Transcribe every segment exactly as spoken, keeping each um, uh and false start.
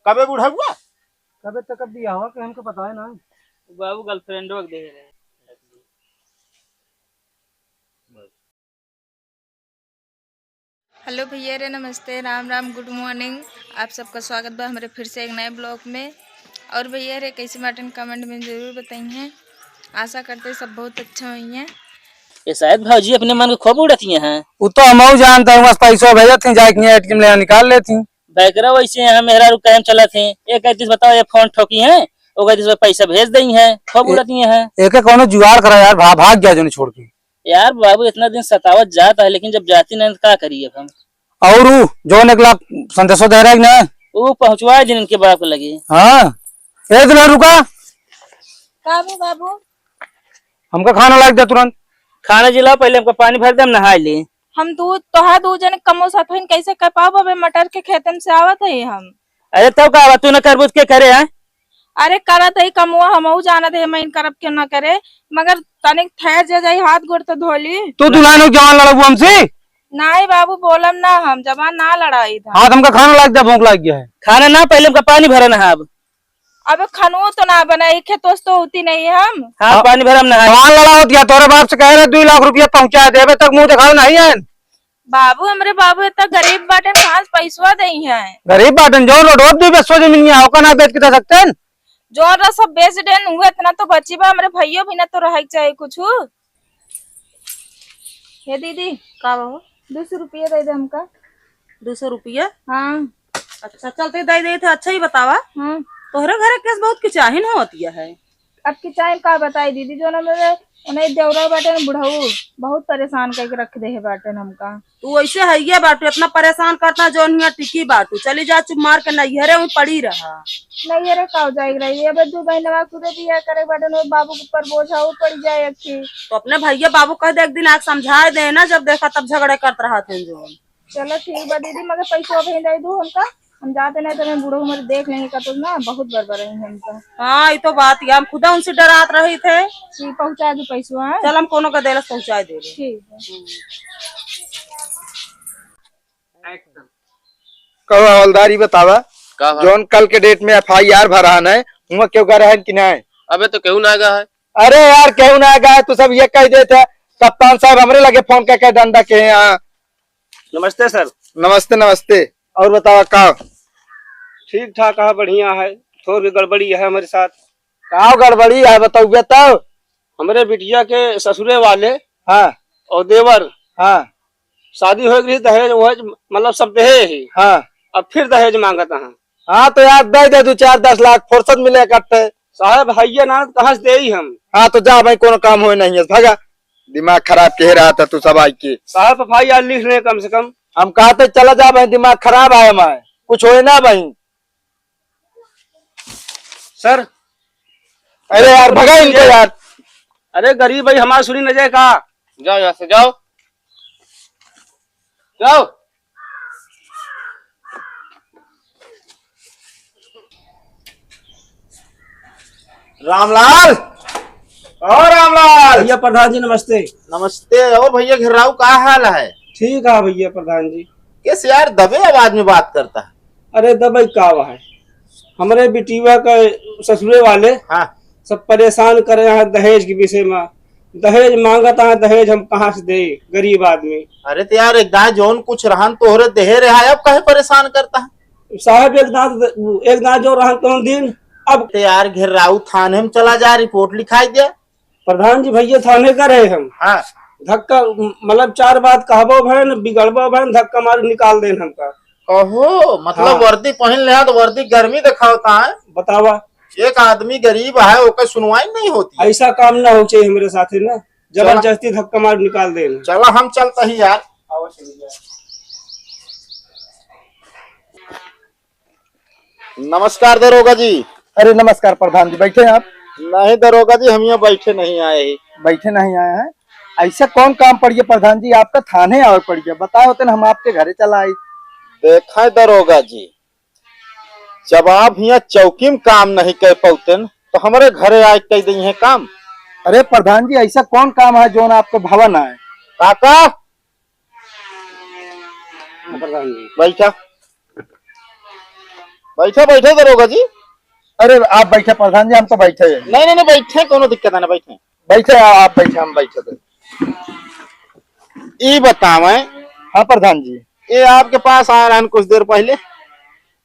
कबे बुढ़उआ? कबे तक अब बियाहवा के हमके पता है ना। बाबू girlfriend के दे रहे। हेलो भैया रे, नमस्ते, राम राम, गुड मॉर्निंग। आप सबका स्वागत बा हमरे फिर से एक नए ब्लॉग में। और भैया रे, कैसे बाटेन, कमेंट में जरूर बताइए। आशा करते सब बहुत अच्छा होइए। ये शायद भौजी अपने मन के खूब उड़ती हैं। वो तो हमहू जानता हूँ, बस पैसो भेजत थी, जाके एटीएम ले निकाल लेती। बैकरा वैसे यहाँ मेहरारू कायम चलत हैं। ये कहती बताओ, ये फोन ठोकी हैं, वो कहती पैसा भेज दई हैं, खूब ए-, उड़ती हैं। एके कौनो जुगाड़ करा यार, भा-, भाग गया जो छोड़ के। यार बाबू, इतना दिन सतावत जात है, लेकिन जब जाती नहीं तो का करी अब हम? और ऊ जौन एक लाख संदेशो दे रहे कि ना? ऊ पहुँचवा दिन इनके बाप के लगे। हाँ, एक दिन रुका। का बे बाबू? हमका खाना लाग दे तुरंत। खाना जिला, पहले हमका पानी भर दे, हम नहाए ले। हम दू, तोहा दू जने कमो साथ हइन, कैसे कर पाओ? अबे मटर के खेतन से आवत है हम। अरे तब का बा, तू न करबू त के करे है? अरे करत है कमुआ, हमहू जानत है, मैं करब के न करे, मगर तनिक ठहर जा जाई, हाथ गोड़ तो धो ली। तू दुल्हन हो, जवान लड़बू हमसे? नहीं बाबू, बोलम ना हम, जबान ना लड़ाई था। हाथ हमका खाना लाग दे, भूख लाग गया है। खाना ना, पहले हमका पानी भरन है अब। अबे खनुओ तो ना बनाई, खेतोस तो होती नहीं हम। हाँ, हाँ। पानी भरम ना है। जवान लड़ा होती है, तोरे बाप से कहे रहे, दुई लाख रुपया पहुँचा दे, अबे तक मुँह दिखाओ नहीं है। बाबू, हमरे बाबू इतना गरीब बाटेन, कहाँ से पैसवा देई हैं? गरीब बाटेन, जौन रोड दू बेसवा जमीन में, ओका ना बेच के दे सकते हैं? जौन रहा सब बेच देन, उहे इतना तो बची बा, हमरे भइयो भी ना तो रहे के चाही कुछ। हे दीदी, का बाबू? दो सौ रुपया दे दे हमका। दो सौ रुपया? हाँ। अच्छा, चलते दे दे थे, अच्छा ही बतावा। हाँ। तोहरे घरे केस बहुत किचाहिन होतिया है। अब किचाहिन का बताई दीदी, जो ना मेरे उन्हें देवरा बाटे ना बुढ़ऊ, बहुत परेशान करके रख दे है बाटे ना हमका। तू ऐसे है ये बाटू, इतना परेशान करता जो हियाँ टिकी बाटू, चली जा चुप मार के नैहरे में पड़ी रहा। नैहरे का हो जाएगी रही, अब दो महीना बाद खुदे बिया करे बाटे ना, बाबू के ऊपर बोझा हो पड़ जाए अच्छी। तो अपने भैया बाबू कह दे, एक दिन आके समझाए दे ना, जब देखा तब झगड़े करत रहा थे जो। चलो ठीक बा दीदी, मगर पैसवा भेज दे दू हमका, हम जाते नहीं तो मैं बूढ़ो हमारे देख लेंगे का तो ना बहुत बरबर रही हमका। हाँ, ये तो बात है, हम खुदा उनसे डरात रही थे। जी, पहुँचा दू पैसवा, हाँ? चल, हम कोनो का देलस पहुँचा दे। ठीक है। कहो हवलदार, ई बतावा, का बा? जौन कल के डेट में एफआईआर भरा है, हुआ केहू गए रहन कि नहीं? अबे तो केहू ना गया है। अरे यार, केहू ना गया है, तू सब ये कह देते, कप्तान साहब हमरे लगे फोन करके डंडा के यहाँ। नमस्ते सर। नमस्ते, नमस्ते। और बतावा का? ठीक ठाक है, बढ़िया है, थोड़ी गड़बड़ी है हमारे साथ। का गड़बड़ी है, बताओ तो। हमरे बिटिया के ससुरे वाले हाँ। और देवर हाँ। शादी हो गई, दहेज वहेज मतलब सब देहे ही। हाँ। अब फिर दहेज मांगत हैं। हाँ, तो यार दे दे दो चार दस लाख, फुर्सत मिले इकट्ठे। साहब, हइये ना, कहाँ से देई हम? हाँ, तो जा भाई, कोनो काम होए नहीं है, भागा। दिमाग खराब के रहा था तू सब आई के। साहब, एफआईआर लिख ले कम से कम। हम कहते चला जा भाई, दिमाग खराब है हमारे, कुछ होए ना भाई। सर। अरे यार, भगा इनको यार। अरे गरीब भाई, हमारी सुनी न जाए का? जाओ यहाँ से, जाओ, जाओ। रामलाल, ओ रामलाल। भैया प्रधान जी नमस्ते। नमस्ते। और भैया घेराऊ का हाल है? ठीक है भैया प्रधान जी। कैसे यार दबे आवाज में बात करता है? अरे दबे का है, हमरे बिटिया का ससुरे वाले हाँ। सब परेशान करे हैं दहेज के विषय में। दहेज मांगत हैं, दहेज हम कहाँ से दे, गरीब आदमी। अरे तो यार एक दाए जौन कुछ रहन तोहरे देहे रहा, अब काहे परेशान करता है? साहब एक दांत, एक दांत जो रहन तौन दिन। अब तो यार घेराऊ थाने में चला जा, रिपोर्ट लिखाई दे। प्रधान जी भैया थाने का रहे हम। हाँ। धक्का मतलब चार बात कहबो भैन, बिगड़बो भैन, धक्का मार निकाल देन हमका। ओहो, मतलब हाँ। वर्दी पहन ले तो वर्दी गर्मी दिखावता है। बतावा। एक आदमी गरीब है, ओकर सुनवाई नहीं होती। ऐसा काम ना हो चाहिए हमरे साथे ना, जबरदस्ती धक्का मार निकाल देन। चला हम चलता ही यार। नमस्कार दरोगा जी। अरे नमस्कार प्रधान जी, बैठे हैं आप। नहीं दरोगा जी, हम यहाँ बैठे नहीं आए ही। बैठे नहीं आए हैं? ऐसा कौन काम पड़ गया प्रधान जी, आपका थाने आवे पड़ गया? बताए होते ना, हम आपके घरे चला आई। देखा दरोगा जी, जब आप यहाँ चौकी में काम नहीं कर पाते न, तो हमारे घरे आए कह दी है काम। अरे प्रधान जी, ऐसा कौन काम है जो आपको भवन आए? काका, प्रधान जी। बैठा। बैठे, बैठे दरोगा जी। अरे, आप बैठे प्रधान जी, हम तो बैठे हैं। नहीं, नहीं, नहीं, बैठे, कोनो दिक्कत है ना, बैठे। बैठे, आ-, आप बैठे, हम बैठे थे। ई बतावें। हाँ प्रधान जी। ये आपके पास आए रहन कुछ देर पहले?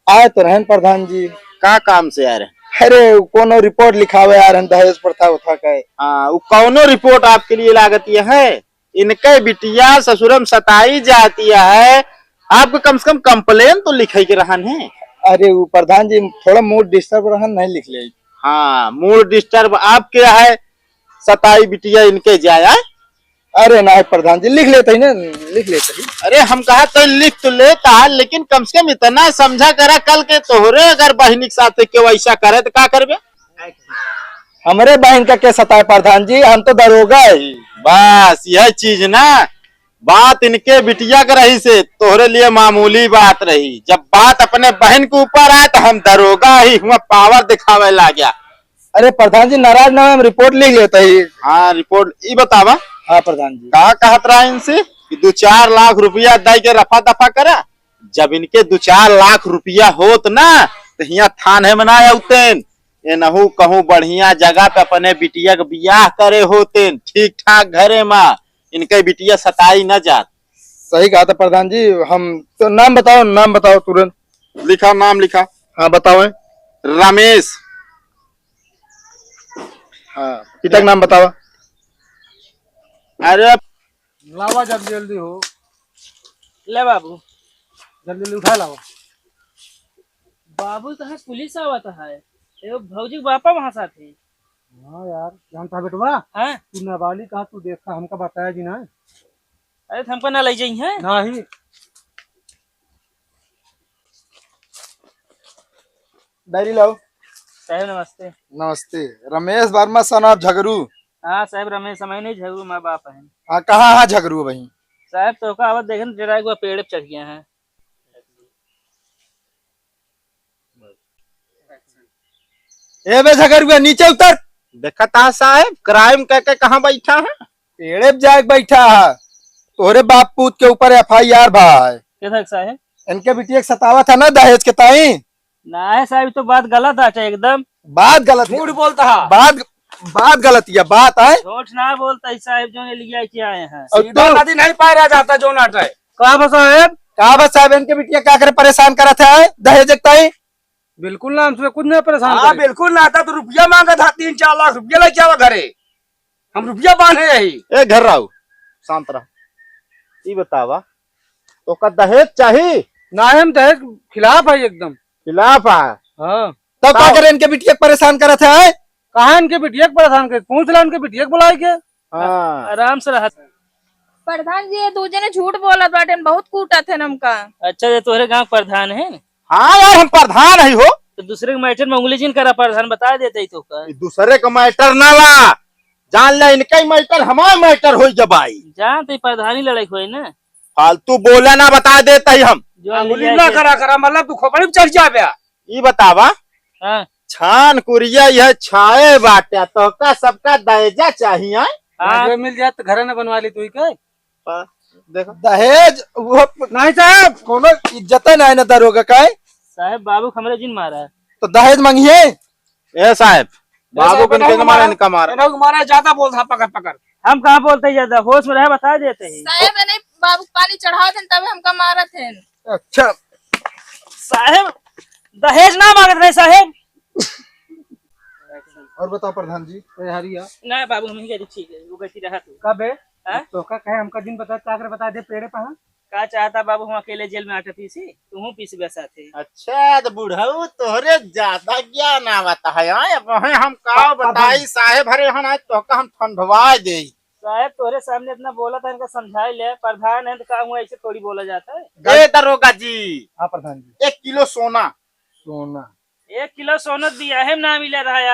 आए तो रहन प्रधान जी। का काम से आए रहन? अरे, कोनो रिपोर्ट लिखावे आए रहन दहेज प्रथा उठा के। हाँ, वो कौनो रिपोर्ट आपके लिए लागत ये है? इनके बिटिया ससुरम सताई जाती है, आपको कम से कम कंप्लेन तो लिखे के रहन है। अरे, वो प्रधान जी थोड़ा मूड डिस्टर्ब रहन, नहीं लिख ले। हाँ, मूड डिस्टर्ब आपके है, सताई बिटिया इनके जाए, आए? अरे नहीं प्रधान जी, लिख लेते ही ना, लिख लेते ही। अरे हम कहा तो लिख तो लेता है, लेकिन कम से कम इतना समझा करा, कल के तोहरे अगर बहिनी के साथ केहू ऐसा करे तो का करबे? हमरे बहन का के सताए प्रधान जी, हम तो दरोगा ही। बस यह चीज ना, बात इनके बिटिया के रही से तोहरे लिए मामूली बात रही, जब बात अपने बहन के ऊपर आए तो हम दरोगा ही हुआ पावर दिखावे लाग्या। अरे प्रधान जी, नाराज ना हो, हम रिपोर्ट लिख लेते ही। हाँ, रिपोर्ट ई बतावा। हाँ प्रधान जी। का कहत रहा इनसे कि दो चार लाख रुपया दे के रफा दफा करा? जब इनके दो चार लाख रुपया होत ना, तो हियाँ थाने में ना आउतेन। एनहू कहूँ बढ़िया जगह पे अपने बिटिया के बियाह करे होतेन, ठीक ठाक घरे में। इनके बिटिया सताई न जात। सही कहा था प्रधान जी। हम तो नाम बताओ, नाम बताओ तुरंत। लिखा, नाम लिखा। हाँ बताओ। रमेश। हाँ, पिता का नाम बतावा। अरे लावा जल्दी जल्दी हो। ले बाबू। जल्दी जल्दी उठा लावा। बाबू तो है, पुलिस आवत है। एगो भौजी के बापा वहाँ साथ है। हाँ यार, जानता है बेटवा? हाँ। तू नाबालिग कहा, तू देखा, हमका बताया जी ना। अरे तो हमको ना ले जाई है। नहीं। डायरी लाओ। साहब नमस्ते। नमस्ते। रमेश वर्मा son of झगरू। हाँ साहब, रमेश, हम नहीं झगरू, माँ बाप हैं। हाँ, कहाँ है झगरू भाई? साहब तो का आवत देखे ना, डेरा एक बार पेड़ पे चढ़ गया है। ए बे झगरुआ, नीचे उतर। देखा था साहब, क्राइम करके कहाँ बैठा है? पेड़े पे जाके बैठा है। तोहरे बाप पूत के ऊपर एफ आई आर भा है। के था साहब? इनके बिटिया के सतावा था ना दहेज के ताई। ना है साहब, तो बात गलत है एकदम। बात गलत झूठ बोलता है। बात, बात गलत या बात है। झूठ ना बोलता है साहब, जो ये लिया के आए हैं। और सीधा तू नदी नहीं पाया जाता जो नाट है। का बा साहब? का बा साहब, इनके बिटिया का करे परेशान करत है दहेज के ताई? बिल्कुल ना, हमसे कुछ ना परेशान हाँ, करे। बिल्कुल ना, आता तो रुपया मांगा था, तीन चार लाख रुपया लेके आवा घरे, हम रुपया बांधे यही। ए घर राऊ, शांत रह। ई बतावा, तोका दहेज चाही? ना, हम दहेज खिलाफ है एकदम। खिलाफ है? हाँ। तब का का? करे इनके बिटिया के परेशान करत है? कहाँ इनके बिटिया के परेशान करे? पूछ ला इनके बिटिया के बुलाए के। हाँ। आराम से रहा। प्रधान जी, ये दू जने झूठ बोलत बाटेन, बहुत कूटत है हमका। अच्छा, ये तोहरे गांव के प्रधान है? हाँ यार, हम प्रधान है हो। तो दूसरे के मैटर में उंगली जिन करा, प्रधान बता देते ही तो का। ई दूसरे के मैटर ना ला, जान ले, इनका ही मैटर हमार मैटर होई जब आई। जान तो प्रधानी लड़ाई होई ना। फालतू बोला ना, बता देते ही हम। जो उंगली ना करा, करा, मतलब तू खोपड़ी पे चढ़ जाबे। ई बतावा, हाँ। छान कुरिया यह छाए बाटे, तोहका सबका दहेजा चाहिए? हाँ। दहेज मिल जाए तो घर न बनवा ली तू ही के? पा-, देखो। दहेज वो प-, नहीं साहब। कोनो इज्जत नहीं ना दरोगा का है? साहब, बाबू हमरे जिन मारा है। तो दहेज मांगिए? ए साहब, ए बाबू साहब, को इनके इनका मारा, मारा, इनका मारा। इनका मारा, ज्यादा बोल था, पकड़, पकड़। हम कहाँ बोलते हैं ज्यादा, होश में रहे, बता देते हैं। साहब, नहीं, बाबू पानी चढ़ावत हैं, तब हमका मारत हैं। अच्छा। साहेब, दहेज ना मांगत रहे साहेब। और बताओ प्रधान जी। ए, हरिया। ना बाबू, हम ही कह दी, ठीक है, वो कहती रहा तू। कब है? हाँ? तो का कहे हमका दिन बता, का करे बता दे, पेड़े पहा। का चाहता बाबू, हम अकेले जेल में आटा पीसी, तू पीसी बस आते। अच्छा, तो बुढ़ऊ तोहरे ज्यादा ज्ञान आवता है, हाँ? अब वहीं हम का प-, प्रधान बताई जी। साहेब, हरे हन आज तोहका हम ठंडवा देई। साहेब, तोहरे सामने इतना बोला था, इनका समझाई ले। प्रधान है तो का हुआ, ऐसे थोड़ी बोला जाता है। ए दरोगा जी, हाँ प्रधान जी। एक किलो सोना। सोना। एक किलो सोना दिया है ना मिला रहा यार।